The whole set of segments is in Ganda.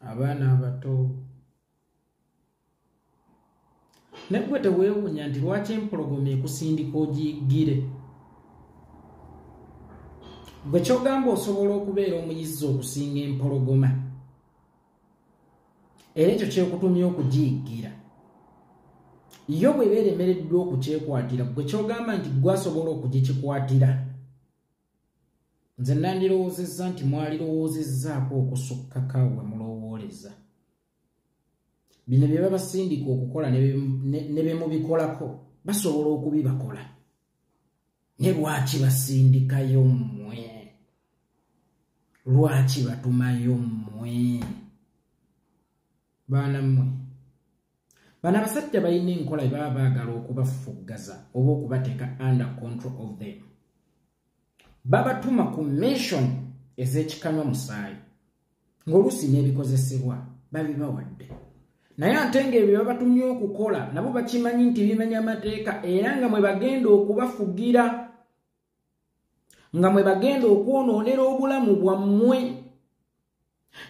Abaana abato, naye teweewuunya nti lwaki empologoma ekusindika ogiyiggire? Gwe kyogamba osobola okubeera omuyizzi okusinga empologoma, era ekyo kyekutumya okugiyiggira. Yo bw'eba eremereddwa okukyekwatira, gwe kyogamba nti gwe asobola okugikikwatira. Nze nandirowoozezza nti mwalirowoozezzaako okusukkako we mulowooleza. Bino bye babasindika okukola ne bye mubikolako basobola okubibakola. Ne lwaki basindikayo mmwe? Lwaki batumayo mmwe? Baana mmwe, bano abasajja balina enkola bye baba baagala okubafuggaza oba okubateeka under control of them. Babatuma ku mission ez'ekikanywa musaayi, ng'oluusi n'ebikozesebwa babibawadde. Naye ate ng'ebyo babatumye okukola nabo bakimanyi nti bimenya amateeka, era nga mwe bagenda okubafugira, nga mwe bagenda okwonoonera obulamu bwammwe.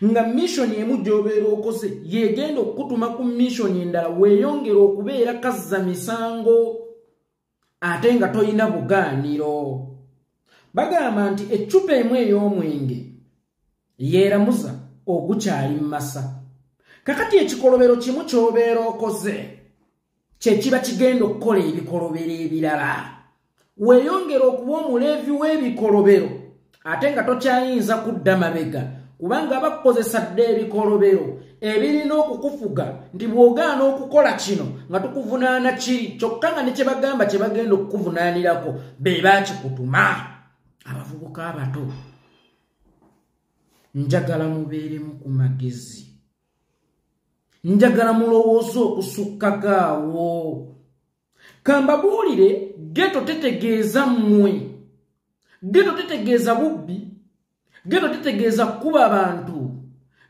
Nga mission emu gy'obeera okoze yegenda okukutuma ku mission endala, weeyongera okubeera kazza misango ate nga toyina bugaaniro. Bagamba nti eccupa emu ey'omwenge yeeramuza ogukyali mu masa. Kakati ekikolobero kimu ky'obeera okoze kye kiba kigenda okukola ebikolobero ebirala. Weeyongera okuba omuleevi w'ebikolobero ate nga tokyayinza kudda mabega, kubanga bakukozesa dda ebikolobero ebirina okukufuga nti bw'ogaana okukola kino nga tukuvunaana kiri, kyokka nga ne kye bagamba kye bagenda okukuvunaanirako be baakikutuma. Abavubuka abato, njagala mubeeremu ku magezi, njagala mulowooze okusukkako awo. Kambabuulire, ghetto tetegeeza mmwe, ghetto tetegeeza bubbi, ghetto tetegeeza kukuba bantu,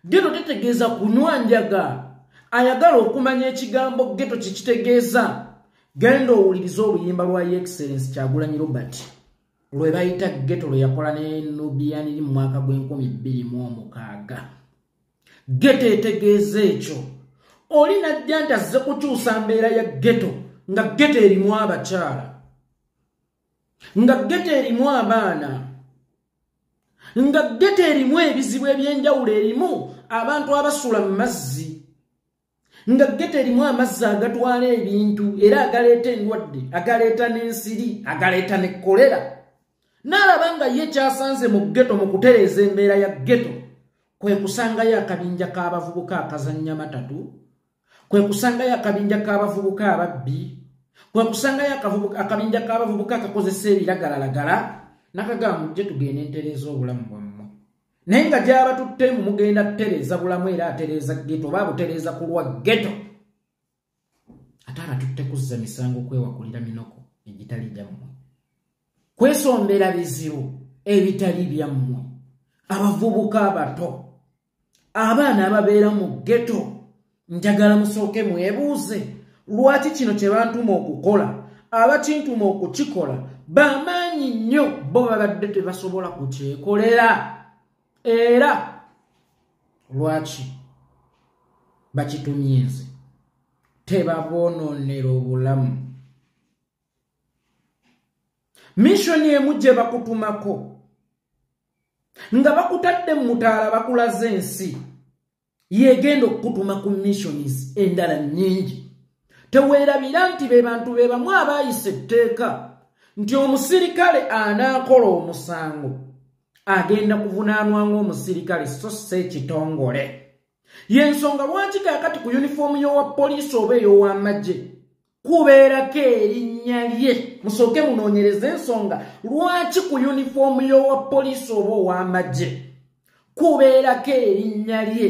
ghetto tetegeeza kunywa njaga. Ayagala okumanya ekigambo ghetto kikitegeeza, genda owulirize oluyimba lwa Excellence Kyagulanyi Robert lwe bayita ghetto, lwe yakola ne Nubian mu mwaka gw'e 2006. Ghetto etegeeza ekyo. Oli najja nti azze kukyusa mbeera ya ghetto, nga ghetto erimu abakyala, nga ghetto erimu abaana, nga ghetto erimu ebizibu ebyenjawulo, erimu abantu abasula mu mazzi, nga ghetto erimu amazzi agatwala ebintu era agaleeta endwadde, agaleeta n'ensiri, agaleeta ne kolera. N'alaba nga ye kyasanze mu ghetto mu kutereeza embeera ya ghetto kwe kusangayo akabinja k'abavubuka akazannya matatu, kwe kusangayo akabinja k'abavubuka ababbi, kwe kusangayo akabinja k'abavubuka akakozesa ebiragalalagala. Nakagamba, "Mujje tugende ntereeza obulamu bwammwe." Naye nga gy'abatuttemu mugenda kutereeza bulamu, era atereeza ghetto oba abutereeza ku lwa ghetto, ate abatutte kuzza misango, kwewakulira minoko egitali gyammwe, kwesombera bizibu ebitali byammwe. Abavubuka abato, abaana ababeera mu ghetto, njagala musooke mwebuuze lwaki kino kye bantuma okukola. Abakintuma okukikola bamaanyi nnyo, bo babadde tebasobola kukyekolera, era lwaki bakitumye nze? Tebaboonoonera obulamu. Mission emu gye bakutumako nga bakutadde mu mutaala, bakulaze ensi, yegenda okukutuma ku missions endala nnyingi. Teweerabira nti be bantu be bamu abaayisa etteeka nti omusirikale anaakola omusango agenda kuvunaanwa ng'omusirikale, so si ekitongole. Yensonga lwaki kaakati ku yunifoomu y'owa poliisi oba ey'ow'amagye kubeerako erinnya lye. Musooke munoonyereza ensonga lwaki ku yunifoomu y'owa poliisi oba ow'amagye kubeerako erinnya lye,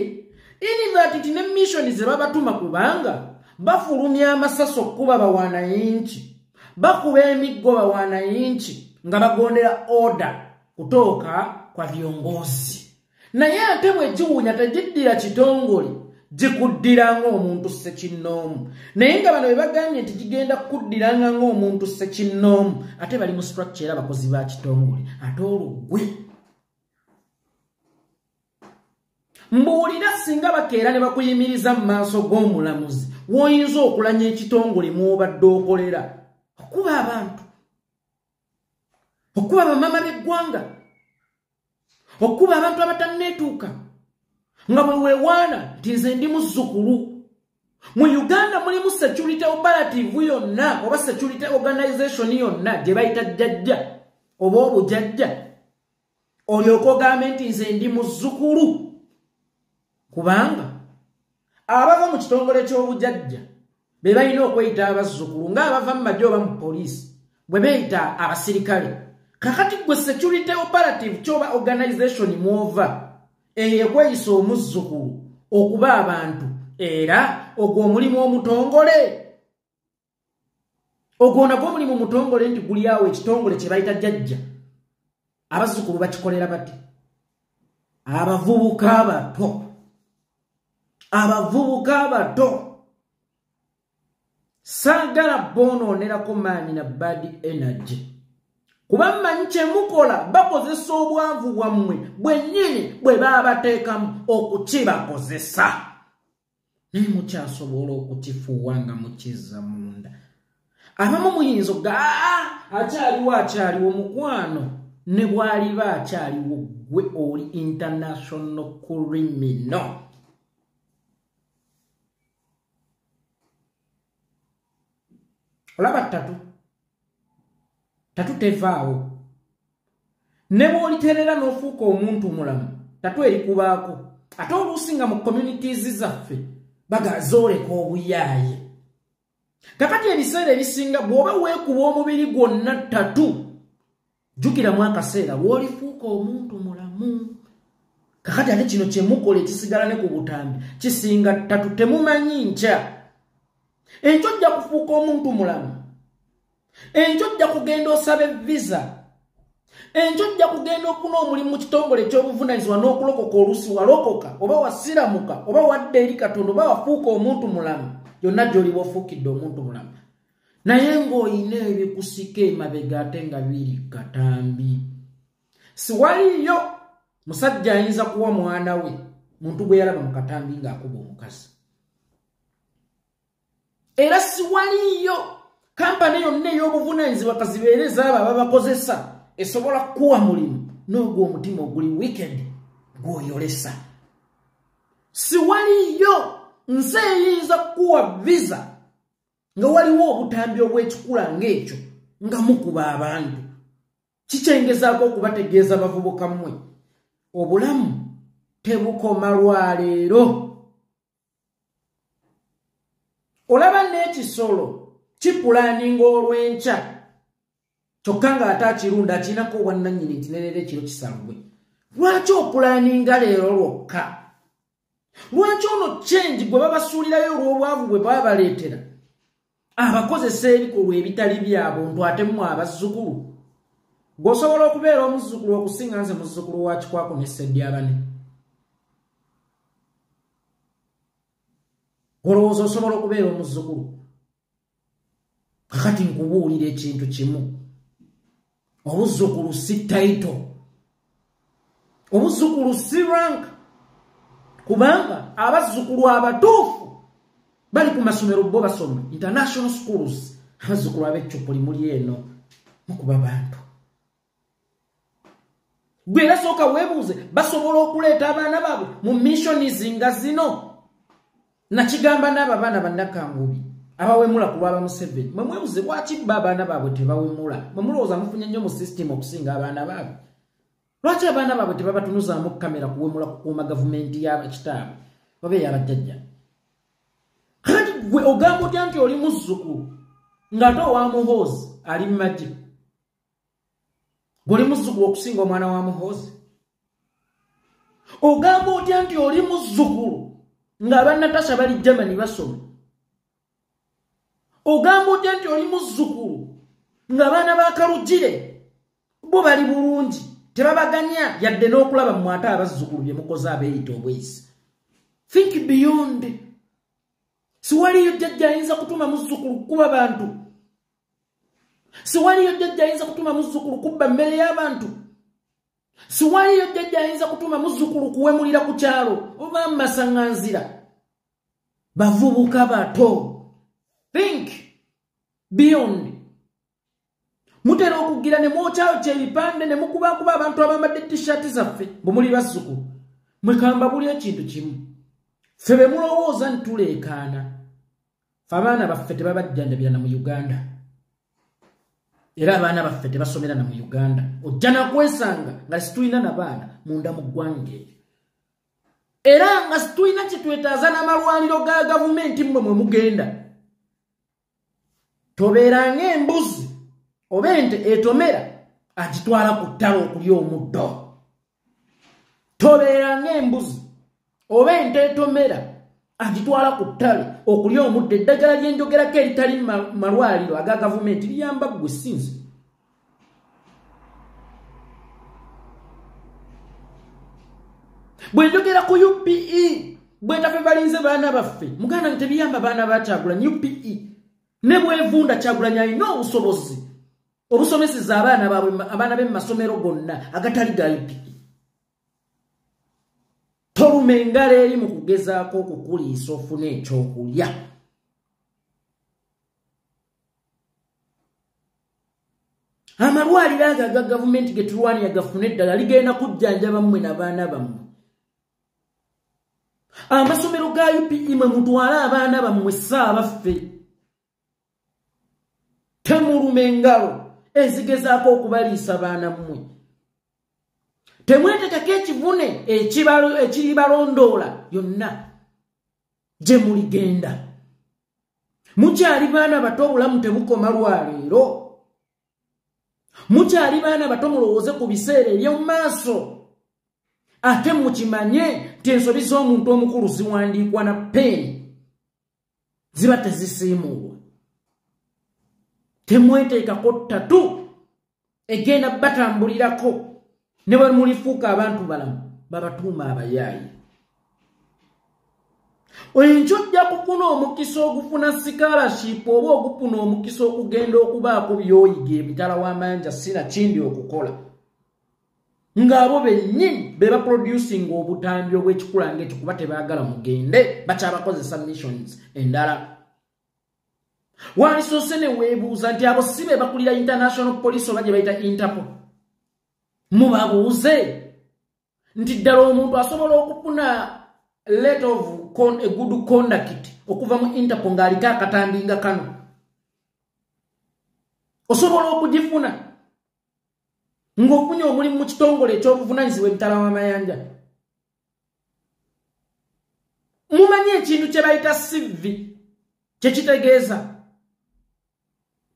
in that nti ne mission ze babatuma, kubanga bafulumya amasasi okuba bawanayinki, bakuba emiggo bawanayinki nga bagondera order kutoka kwa viongozi. Naye ate bwe giwunya tegiddira kitongole, gikuddira ng'omuntu ssekinnoomu. Naye nga bano bwe bagambye nti gigenda kukuddiranga ng'omuntu ssekinnoomu, ate bali mu structure era abakozi ba kitongole. Ate olwo ggwe Mbuulira singa bakeera ne bakuyimiriza mu maaso g'omulamuzi, w'oyinza okulanya ekitongole mw'obadde okolera okuba abantu, okuba bamama b'eggwanga, okuba abantu abatanneetuuka, nga bwe weewaana nti nze ndi muzzukulu. Mu Uganda mulimu security operative yonna oba security organization yonna gye bayita jjajja oba obujajja, olyoke ogambe nti nze ndi muzzukulu. Kubanga abava mu kitongole ky'obujajja be balina okweyita abazzukulu, ng'abava mu magye oba mu poliisi bwe beeyita abasirikale. Kakati gwe security operative kyoba organization mw'ova eyo ekweyisa omuzzukulu okuba abantu, era ogwo omulimu omutongole, ogwo nagwo omulimu mutongole nti guli awo ekitongole kye bayita jjajja. Abazzukulu bakikolera bati? Abavubuka abato, abavubuka abato saagala boonoonerako maanyi na bad energy, kuba mmanyi kye mukola. Bakozesa obwavu bwammwe bwennyini bwe baabateekamu okukibakozesa, naye mukyasobola okukifuuwa nga mukizza munda. Abamu muyinza okuga akyaliwo, akyaliwo mukwano, ne bw'aliba akyaliwo gwe oli international criminal. Olaba tatu tatu tevaawo, ne bw'oliterera n'ofuuka omuntu mulamu, tatu erikubaako. Ate oluusi nga mu communities zaffe bagazooleka obuyaaye. Kakati ebiseera ebisinga bw'oba weekuba omubiri gwonna tatu, jjukiramu akaseera lw'olifuuka omuntu mulamu. Kakati ate kino kye mukola ekisigala ne ku butambi kisinga tatu. Temumanyi nkya, enkya ojja kufuuka omuntu mulamu, enkya ojja kugenda osaba visa, enkya ojja kugenda okuna omulimu mu kitongole eky'obuvunaanyizibwa n'okulokoka. Oluusi walokoka oba wasiramuka oba wadda eri Katonda oba wafuuka omuntu mulamu, yonna gy'oliba ofuukidde omuntu mulamu, naye ng'olina ebikusika emabega ate nga biri katambi. Siwaliyo musajja ayinza kuwa mwana we muntu gwe yalaba mu katambi ng'akuba omukazi, era siwaliyo kampani yonna ey'obuvunaanyizibwa kazibeere ezaabo ababakozesa esobola kukuwa mulimu n'ogwo omutima oguli wicked gw'oyolesa. Siwaliyo nsi eyinza kukuwa visa nga waliwo obutambi obw'ekikula ng'ekyo nga mukuba abantu. Kikyengezaako okubategeeza bavubuka mmwe, obulamu tebukoma lwaleero. Olaba n'ekisolo kipulaninga olw'enkya, kyokka ng'ate akirunda akirinako obwannannyini nti ne leero ekiro kisalwe. Lwaki opulaninga leero lwokka? Lwaki ono change gwe babasuulirayo olw'obwavu bwe babaleetera abakozesa ebikolwa ebitali byabuntu, ate mmwe abazzukulu? Gw'osobola okubeera omuzzukulu okusinga nze muzzukulu wa Kikwako ne Ssedyabane. Olowooza osobola okubeera omuzzukulu? Kakati nkubuulira ekintu kimu, obuzzukulu si title, obuzzukulu si rank, kubanga abazzukulu abatuufu bali ku masomero bo basoma international schools. Abazzukulu ab'eccupuli muli eno mukuba bantu. Gwe era sooka weebuuze, basobola okuleeta abaana baabwe mu missions nga zino? Nakigamba n'abo abaana bannakangubi abawemula ku lwaba Museveni, mwe mwebuuze lwaki bo abaana baabwe tebawemula? Mwe mulowooza mufunye nnyo mu system okusinga abaana baabwe? Lwaki abaana baabwe tebabatunuzaamu kamera kuwemula kukuuma gavumenti y'abakitaabwe oba ey'abajjajja? Kakati gwe ogamba otya nti oli muzzukulu ng'ate owa Muhoozi ali mu magye? Gwe oli muzzukulu okusinga omwana wa Muhoozi? Ogamba otya nti oli muzzukulu ng'aba Natasha bali Germany basoma? Ogamba otya nti oli muzzukulu ng'abaana ba Kalugire bo bali bulungi, tebabaganya yadde n'okulaba mmwe ate abazzukulu bye mukoze abeeyita obweyisi? Think beyond. Siwaliyo jjajja ayinza kutuma muzzukulu kukuba bantu, siwaliyo jjajja ayinza kutuma muzzukulu kubba mmere y'abantu, Siwaliyo jjajja ayinza kutuma muzzukulu kuwemulira ku kyalo oba masaŋŋanzira. Bavubuka bato, think beyond. Mutera okugira ne mwokyakya ebipande ne mukubakuba abantu abambadde t-shirt zaffe bwe muli bazzukulu. Mwekamba buli ekintu kimu. Ffe be mulowooza nti tuleekaana, ffe abaana baffe tebabajjanjabira na mu Uganda, era abaana baffe tebasomera na mu Uganda. Ojja nakwesanga nga situlina na baana munda mu ggwanga eryo, era nga situlina kye twetaaza n'amalwaliro ga gavumenti mmwe mwe mugenda. Tobeera ng'embuzi oba ente etomera agitwala ku ttale okulya omuddo. Tobeera ng'embuzi oba ente etomera agitwala ku ttale okulya omuddo. Eddagala lyenjogerako eritali malwaliro aga gavumenti liyamba ggwe sinzi. Bwe njogera ku UPE, bwetafe balinze baana baffe, muganda nti tebiyamba baana ba Kyagulanyi. UPE ne bwevunda, Kyagulanyi alina obusobozi obusomeseza abaana baabwe, abaana b'e masomero gonna agatali ga UPE. Toluma engalo eri mu kugezaako okukuliisa ofune ekyokulya. Amalwaliro ago aga gavumenti ge tulwanira gafune eddala ligenda kujjanjaba mmwe n'abaana bammwe. Amasomero ga UPE mwe mutwale abaana bammwe, saabaffe. Temuluma engalo ezigezaako okubaliisa baana mmwe. Temwetekako ekivune ekiribalondoola yonna gye muligenda. Mukyali baana bato, obulamu tebukoma lwaleero. Mukyali baana bato, mulowooze ku biseera eby'omu maaso. Ate mukimanye nti ensobi z'omuntu omukulu ziwandiikwa na peeni, ziba tezisiimuulwa. Temweteekako ttatu egenda batambulirako, ne bwe mulifuuka abantu balamu babatuuma abayaayi. Enkyo ojja kufuna omukisa ogufuna scholarship oba ogufuna omukisa okugenda okubaako by'oyiga emitala w'amayanja sina kindi okukola, ng'abo bennyini be baproducing obutambi obw'ekikula ng'ekyo kuba tebaagala mugende, bakyabakozesa missions endala. Walisoose ne weebuuza nti abo si be bakulira international police oba gye bayita Interpol. Mubabuuze nti ddala omuntu asobola okufuna letter of a good conduct okuva mu Interpol ng'aliko akatambi nga kano? Osobola okugifuna ng'ofunye omulimu mu kitongole eky'obuvunaanyizibwa emitala w'amayanja? Mumanyi ekintu kye bayita CV kye kitegeeza?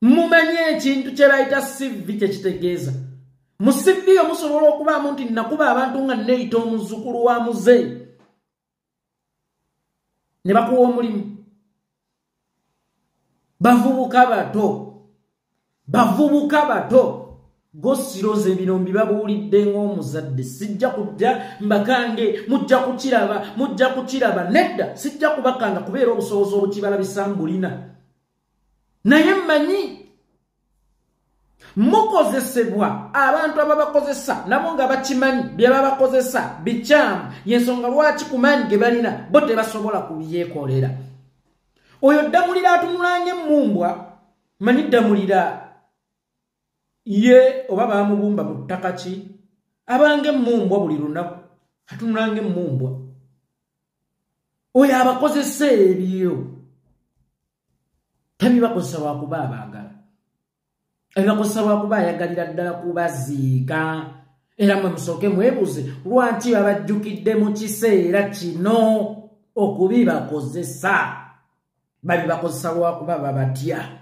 Mumanyi ekintu kye bayita CV kye kitegeeza? Mu CV yo musobola okubaamu nti nakuba abantu nga neeyita omuzzukulu wa muzeeyi ne bakuwa omulimu. Bavubuka bato, bavubuka bato, gosiroze bino mbibabuulidde ng'omuzadde. Sijja kujja mbakange, mujja kukiraba, mujja kukiraba. Nedda, sijja kubakanga kubeera obusobozi obukibalabisa mbulina. Naye mmanyi mukozesebwa abantu ababakozesa nabo nga bakimanyi bye babakozesa bikyamu. Yensonga lwaki ku maanyi ge balina bo tebasobola kubyekolera. Oyo Ddamulira atunula ng'emmumbwa, manyi Ddamulira ye oba baamubumba mu ttaka ki, abanga emmumbwa buli lunaku atunula ng'emmumbwa. Oyo abakozesa ebyo tabibakozesa lwakuba abaagala, ebibakozesa lwakuba ayagalira ddala kubaziika. Era mwe musooke mwebuuze lwaki babajjukidde mu kiseera kino okubibakozesa. Babibakozesa lwakuba babatya,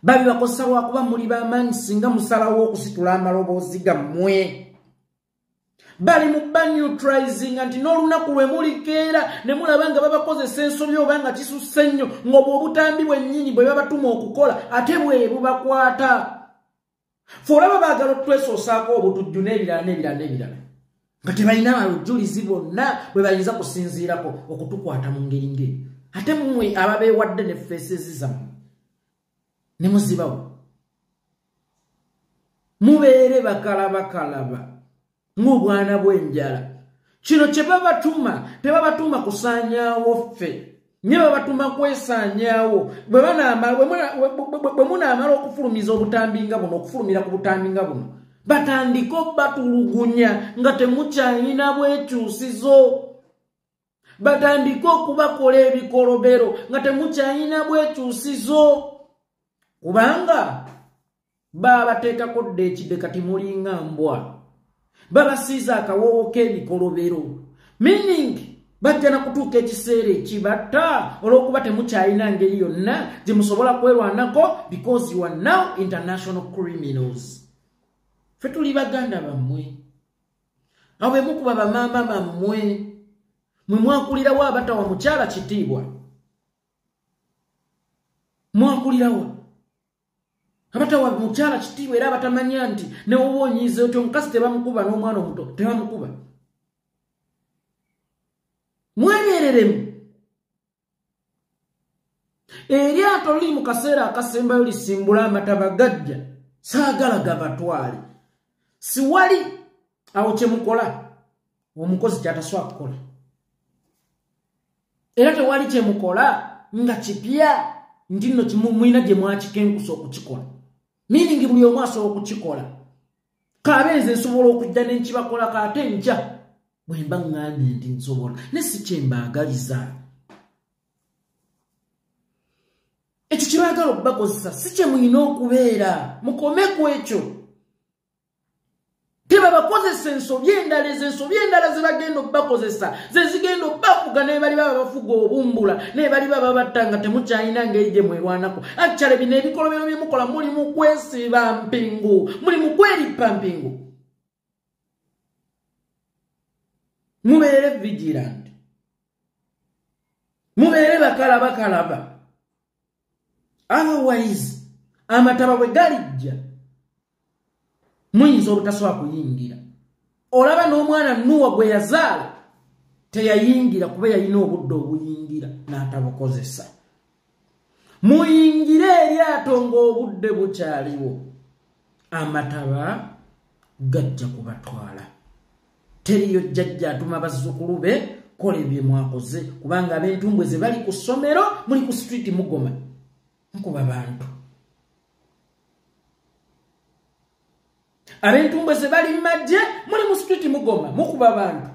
babibakozesa lwakuba muli b'amaanyi singa musalawo okusitula amaloboozi gammwe. Bali mu baneutralizinga nti n'olunaku lwe mulikeera ne mulaba nga babakozesa ensobi oba nga kisusse nnyo, ng'obwo obutambi bwennyini bwe babatuma okukola ate bwe bubakwata. Ffe olaba baagala otwesoosaako obutujju n'ebirala n'ebirala n'ebirala, nga tebalina bujulizi bwonna bwe bayinza kusinziirako okutukwata mu ngeri ng'eyo. Ate mmwe ababeewadde ne feesezi zammwe ne muzibawo. Mubeere bakalabakalaba ng'obwana bw'enjala. Kino kye babatuma, tebabatuma kusaanyaawo ffe, nye babatuma kwesaanyaawo. Bwe munaamala okufulumiza obutambi nga buno, okufulumira ku butambi nga buno, batandike obatulugunya nga temukyalina bwekyusizo. Batandike okubakola ebikolobero nga temukyalina bwekyusizo, kubanga babateekako dda ekidde kati mulinga mbwa. Babasiiza akawoowo k'ebikolobero, meaning bajja na kutuuka ekiseera ekibatta olw'okuba temukyalina ngeri yonna gye musobola kwerwanako, because you are now international criminals. Ffe tuli baganda bammwe, abo be mukuba bamaama bammwe, mwe mwakulirawo abatawa mukyala kitiibwa, mwakulirawo abatawa mukyala kitiibwa era abatamanya nti ne woba onyiize otyo omukazi tebamukuba n'omwana omuto tebamukuba. Mwebereremu. Eryato liri mu kaseera akasembayo lisimbula amataba gajja, saagala gabatwale. Siwali awo kye mukola omukozi ky'ataswa kukola, era tewali kye mukola nga kipya nti nno mulina gye mwakikenkusa okukikola, meaning buli omu asobola okukikola. Kaabe nze nsobola okujja ne nkibakolako ate nkya bwe mba ŋŋambye nti nsobola, ne si kye mbaagaliza. Ekyo kye baagala okubakozesa si kye mulina okubeera, mukome ku ekyo. Tebabakozesa ensobi endala, ezo ensobi endala ze bagenda okubakozesa ze zigenda okubafuga, ne bali baba bafuga obumbula, ne bali baba batta nga temukyalina ngeri gye mwerwanako. Actually bino ebikolobero bye mukola muli mu kwesiba mpingu, muli mu kwerippa mpingu. Mubeere vigilant, mubeere bakalabakalaba, otherwise amataba bwe galijja muyinza obutasobola kuyingira. Olaba n'omwana Nuwa gwe yazaala teyayingira kuba yalina obudde obuyingira n'atabukozesa. Muyingire eryato ng'obudde bukyaliwo, amataba gajja kubatwala. Teriyo jjajja atuma bazzukulu be kola ebye mwakoze, kubanga ab'entumbwe ze bali ku ssomero, muli ku street mugoma mukuba bantu. Ab'entumbwe ze bali mu magye, muli mu street mugoma mukuba bantu.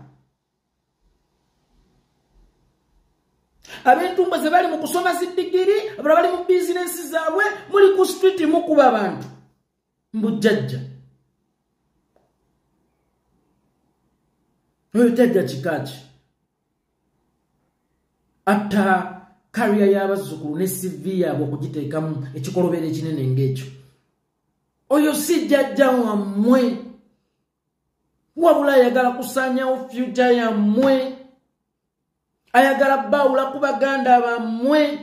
Ab'entumbwe ze bali mu kusoma zi digiri, abalala bali mu bizinensi zaabwe, muli ku street mukuba bantu. Mbu jjajja oyo jjajja kika ki? Atta kariya y'abazzukulu ne CV yaabwe okugiteekamu ekikolobero ekinene ng'ekyo. Oyo si jjajja wammwe, wabula ayagala kusaanyawo future yammwe, ayagala baawula ku baganda bammwe,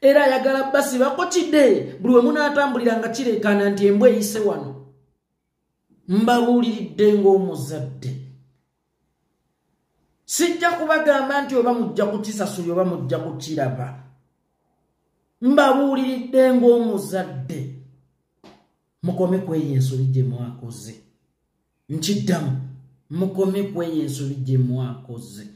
era ayagala basibako kidde buli we munaatambulira nga kireekaana nti embwa eyise wano. Mbabuuliridde ng'omuzadde, sijja kubagamba nti oba mujja kukisasula oba mujja kukiraba. Mbabuuliridde ng'omuzadde, mukome kweyo ensobi gye mwakoze. Nkiddamu, mukome kweyo ensobi gye mwakoze.